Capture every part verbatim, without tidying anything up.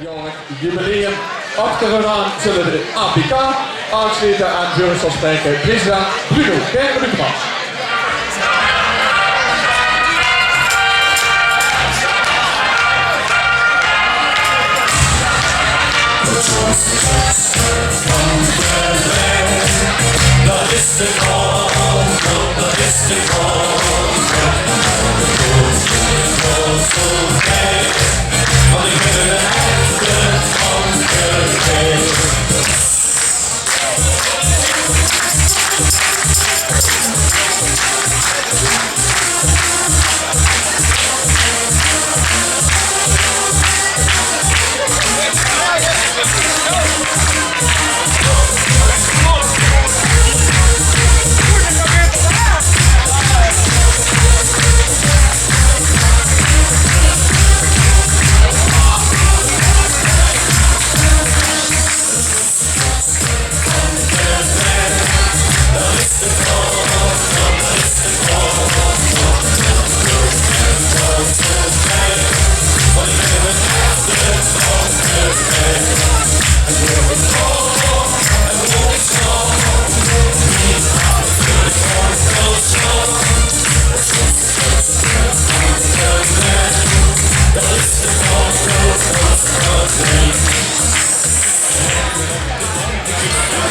Jaoreg jubileum. Achteraan zulle v'r de A P K aansloete en veur us zal spraeke president Bruno Kerkman.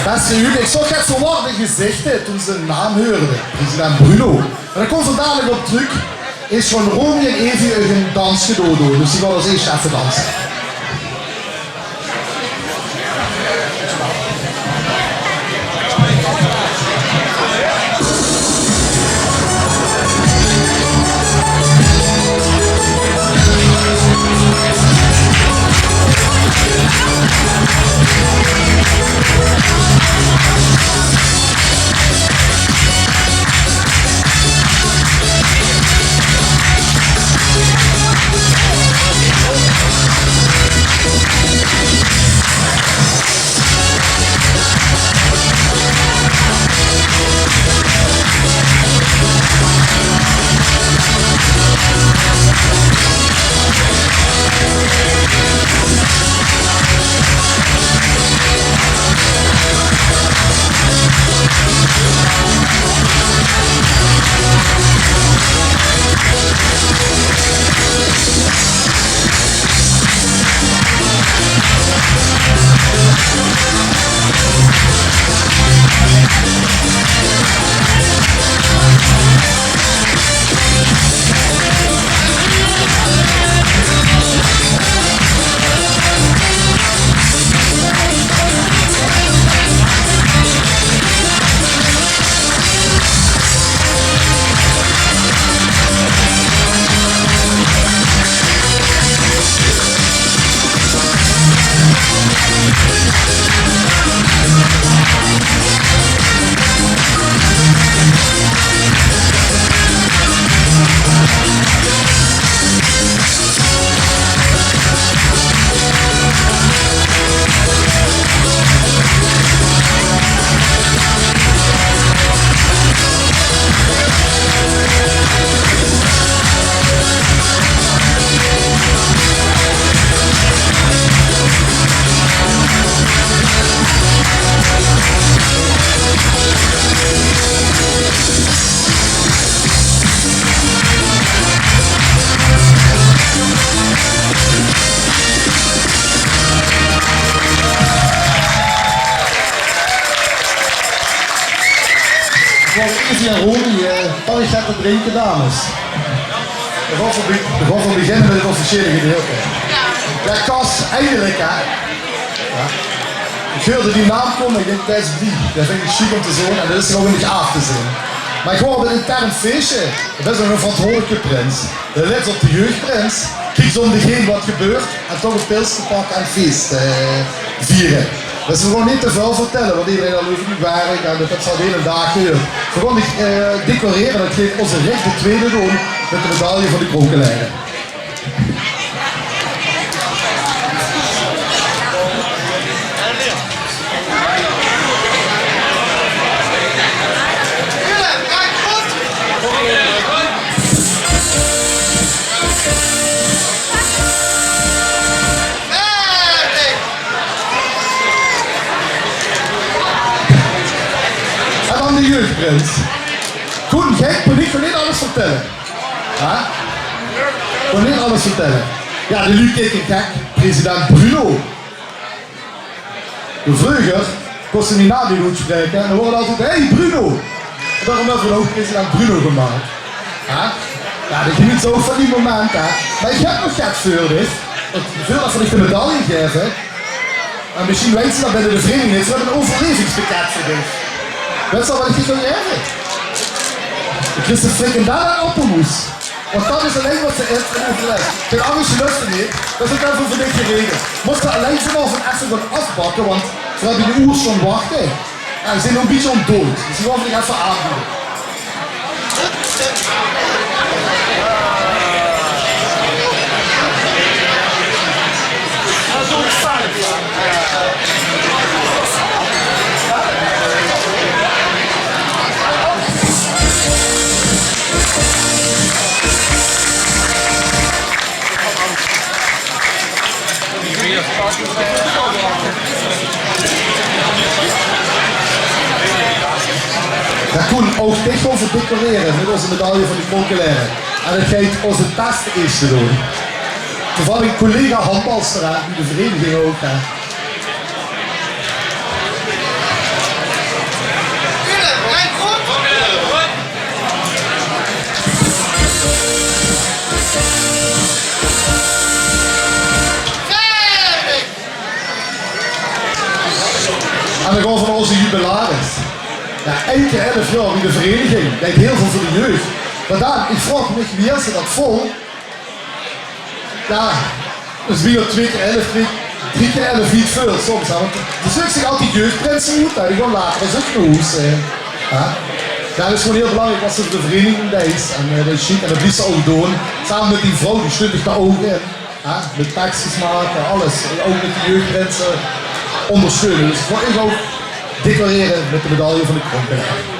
Bèste luuj, ich zoog get verwarde gezichter toen ze de naam heurde, president Bruno. Mer dao kómme v'r dalik op trök. Is van Romy en Evie ein dansje doon, dus die gaon v'r ós ieësj effe danse. Veur Evie en Romy, eh, pak ich get te drinke, dames. V'r gaon veur be-, v'r gaon veur beginne mit 't officiële gedeilte. Jao, Cas, eindelik, hè? Jao. Ich heurde die naam kómme, ich dink, det is die. Det vinj ich sjiek óm te zeen en det is ouch neet aaf te zeen. Mer ich waor op ein intern feesje. Doe bös ouch ein verantwoordelike prins. Doe lèts op de jeugprins. Kieks óm dich heen waat gebeurt en toch ein pils te pakke en fees, eh, viere. Dus v'r gaon neet te väöl vertèlle, want ederein al euver die werk en det zal de hiele daag dore. V'r gaon dich, eh, decorere, det geit ózze Rick de Twiede doon, mit de medaille van de Kronkeleider. Koen, gek, Koen, ich kan neet alles vertèlle. Hè? Kan neet alles vertèlle. Jao, de luuj kieke gek. President Bruno. Vreuger kós se mien naam neet oetspraeke en dan hoorde ze altied: "Hey, Bruno!" En daorum höbbe v'r ouch president Bruno gemaak. Hè? Jao, dat geneet se ouch van die momente, hè. Mer ich höb nog get veur dich. Ich wil effe de medaille gaeve. En mesjien weits se dat binne de vereiniging neet. V'r höbbe ein euverlaevingspakket veur dich. Weits se al wat ich dich wil gaeve? De kriegs frikandel en appelmoes. Want dat is allein wat se eets en euverlaefs. Gein anger lust neet. Dat is ouch effe veur dich geregeld. Mós se allein vanavend effe gaon aafbakke, want v'r höbbe ein oer staon wachte. En ze zeen ouch ein bietje óntdooid. Dus die gaon v'r dich effe aanbeje. Jao, Koen, ouch dich gaon v'r decorere mit ózze medaille van de Kronkelere. En dat geit ózze test eesj doon. Toevallig ein collega handbalster, hè, oet de vereiniging ouch, hè. En dan gaon v'r nao ózze jubilaris. Jao, ein kier elf jaor bie de vereiniging. Deit hiel väöl veur de jeug. Mer dan, ich vraog mich, wie haet ze dat vol? Jao, dus wie op twee kier elf, drie, drie kier elf, wie 't veult soms, hè. Want ze zeuk zich altied jeugprinse oet, hè. Die gaon later es ich nao hoes, hè. Jao, dat is gewoon hiel belangriek wat ze veur de vereiniging deit. En, eh, dat is sjiek en dat blief ze ouch doon. Same mit die vrouw, die sjtund dich dao ouch in. Hè, mit pekskes make, alles. Ouch mit die jeugprinse óngersteune. Dus v'r gaon ouch decorere mit de medaille van de Kronkelere.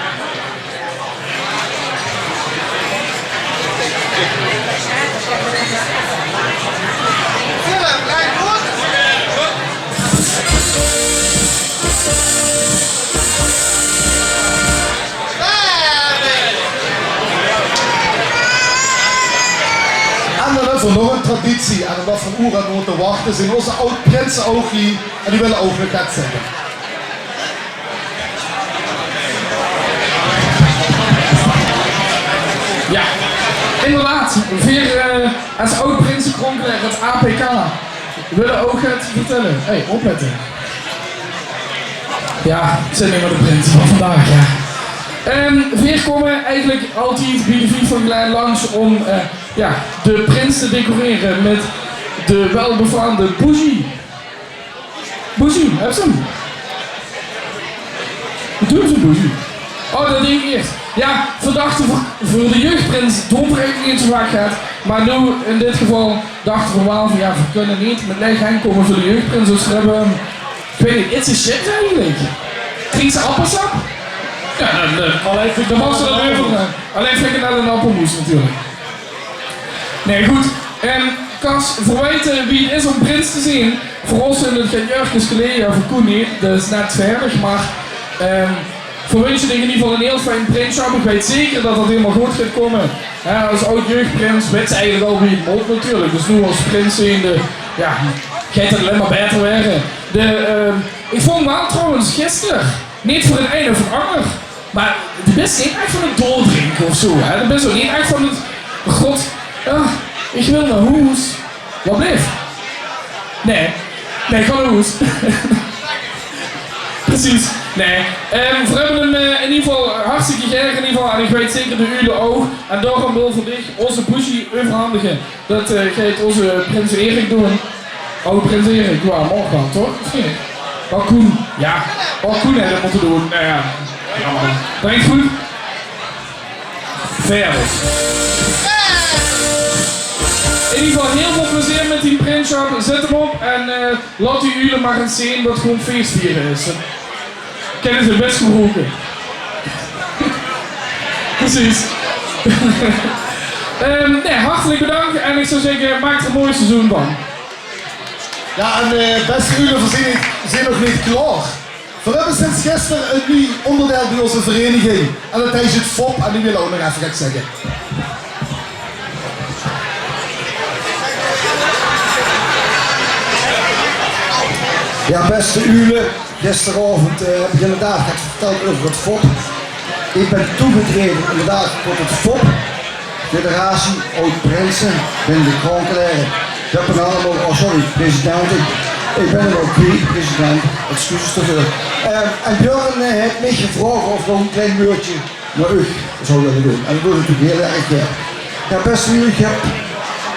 En dan höbbe v'r nog ein traditie, en dat v'r oer en noe te wachte zeen. Ózze aod-prinse ouch hie, en die wille ouch nog get zègke. Jao, inderdaad. Veer, eh, es aod-prinse Kronkelere, 't A P K, wille ouch get vertèlle. Hey, oplètte. Jao, 't zeen neet mie de prinse van vandaag, jao. Ehm, veer kómme eigelik altied bie de Vief van Gelaen langs óm, eh, jao, de prins te decorere mit de welbefaamde bougie. Bougie, höbs se 'm? Doe höbs 'm, bougie. Oh, dat dink ich eers. Jao, veer dachte veur, veur de jeugprins doon v'r eigelik neet zoe waat get. Mer noe, in dit geval, dachte v'r waal van, jao, v'r kónne neet mit laeg henj kómme veur de jeugprins. Dus v'r höbbe, ich weit neet, is 't shit eigelik? Drinks se appelsap? Jao, dan, eh, allein frikandel en appelmoes natuurlik. Nae, good. Ehm, Cas, v'r weite wie 't is óm prins te zeen. Veur ós is 't gein jaorkes geleje, jao, veur Koen neet. Dat is net veertig, mer, ehm, v'r winsje dich in eder geval ein hiel fijn prinssjap. Ich weit zeker dat dat hielemaol good geit kómme. Hè, es aod-jeugprins weits se eigelik al wie 't mót natuurlik. Dus noe es prins zeende, jao, geit 't allein mer baeter waere. De, ehm, ich vónj waal trouwens gister, neet veur 't ein of 't anger, mer doe bis neet ech van 't doordrinke of zoe, hè? Doe bis ouch neet ech van 't, god, ah, ich wil nao hoes. Waat bleef? Nae. Nae, gaon nao hoes. Precies. Nae. Ehm, veer höbbe 'm, eh, in eder geval hartstikke gaer in eder geval. En ich weit zeker de Uule ouch. En daorum wille v'r dich ózze bougie euverhandige. Dat, eh, geit ózze prins Erik doon. Oh, prins Erik, jao, maag waal, toch? Of neet? Oh, Koen. Jao. Oh, Koen haw dat mótte doon. Noe jao. Jaomer. Drink good. Veertig. In eder geval hiel väöl plezeer mit dien prinssjap. Zèt 'm op en, eh, laot die Uule mer ins zeen wat gewoon feesviere is. Kinne ze bès gebroeke. Precies. Ehm, nae, hartelik bedank en ich zou zègke, maak d'r ein mooi seizoen van. Jao, en, eh, bèste Uule, veer zeen neet, zeen nog neet klaor. Veer höbbe sinds gister e nuuj oonderdeil bie ózze vereiniging. En dat heet 't Fop. En die wille ouch nog effe get zègke. Jao, bèste Uule, gisteraovend, eh, höb ich inderdaad get vertèld euver 't Fop. Ich bön toegetraoje inderdaad tot 't Fop. Federatie Aod Prinse binne de Kraonkelere. Ich höb 't allemaol, oh sorry, president. Ich, ich bön 'm ouch kwiet, president. Excuses daoveur. Ehm, en Björn, eh, haet mich gevraog of ich nog e klein wäördje nao uch zou wille doon. En dat doon ich natuurlik hiel erg gaer. Jao, bèste luuj, ich höb,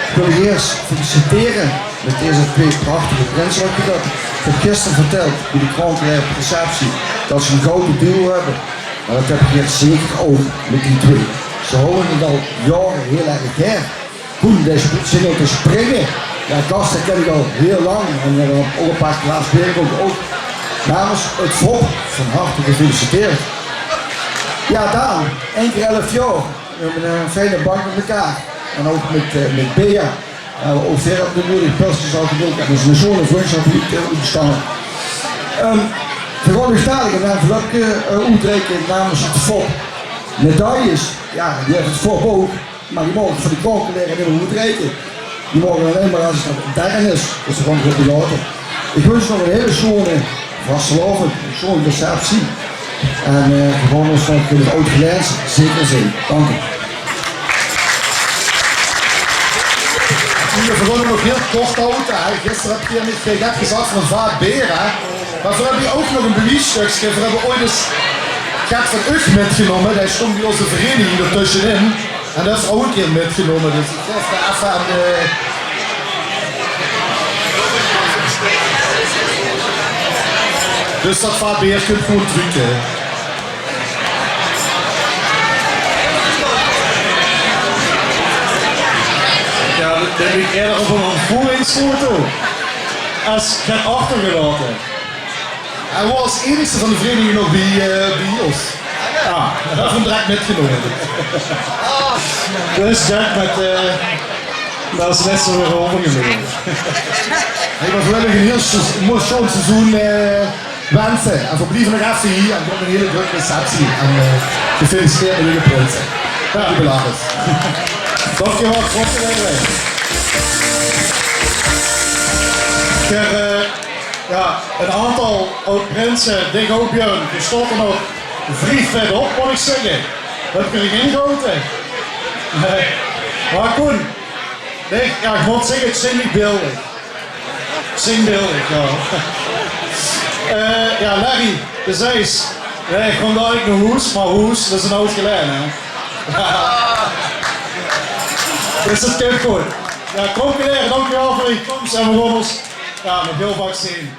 ich wil uch ieërs feliciteren mit deze twee prachtige prinse. Ich höb gister vertèld bie de Kraonkelere receptie dat ze 'n goud doel höbbe. Mer dat höb ich hie zeker ouch mit die twee. Ze hawwe 't al jaore hiel erg gaer. Koen, dae sp-, zit al te springe. Jao, Kas, dae kin ich al hiel lang. En, eh, ouch e paar Klaas Berenbroek ouch. Namens 't Fop van harte gefeliciteerd. Jao, Daan, ein kier elf jaor. Veer höbbe 'n fijne band mit mekaar. En ouch mit, eh, mit Bea. Jao, ouch veer höbbe noe de pulskes al gedeeld. Dat is 'n sjoon vrundsjap die, eh, oetstange. Ehm, veer gaon uch dalik 'n envelopke, eh, oetreike namens 't Fop. Medailles, jao, die haet 't Fop ouch. Mer die maag ich van de Kraonkelere neet mie oetreike. Die maag ich allein mer es 't d'r ein is. Dus dan gaon v'r 't laote. Ich wunsj uch nog 'n hiel sjoon vastelaovend, 'n sjoon receptie. En, eh, v'r gaon ós nog in 't Aod Gelaens zeker zeen. Dank uch. Jao, v'r gaon 't nog hiel kort hawwe, hè. Gister höb geer mich, eh, get gezag van 't vaat beer, hè. Mer veer höbbe hie ouch nog e bewiesstökske. Veer höbbe ooit ins get van uch mitgenómme. Dae stóng bie ózze vereiniging d'r tösjenin. En dat is ouch 'ne kier mitgenómme. Dus ich gaef dae effe aan de, dus dat vaat beer kump gewoon trök, hè. Jao, dat, dat höb ich eerder op 'n ontvoeringsfoto es get achtergelaote. Hae waor es einigste van de vereiniging nog bie, eh, bie ós. Jao. Höbbe v'r 'm direk mitgenómme. Dus Jack mit, eh, dat is net zo weer euvergenaomen. Hey, mer v'r wille uch 'n hiel se-, mooi sjoon seizoen, eh, winse. En v'r blieve nog effe hie en v'r höbbe 'n hiel drök receptie. En, eh, gefeliciteerd mit de prinse. Jao. Dankjewel, Frans. Ter, eh, Jao, 'n aantal aod-prinse, dich ouch, Björn, die staote nog vrie fit op, mót ich zègke. Dat höb ich ingehaoje. Mer Koen, nae, jao, ich mót zègke, 't is zinnebeeldig. Zinnebeeldig, jao. Eh, jao, Larry, de zeis. Nae, ich gaon dalik nao hoes, mer hoes, dat is 'n aod gelaen, hè. Dus 't kump good. Jao, Kraonkelere, dankjewel veur uch kóms en v'r gaon ós, jao, nog hiel vaak zeen.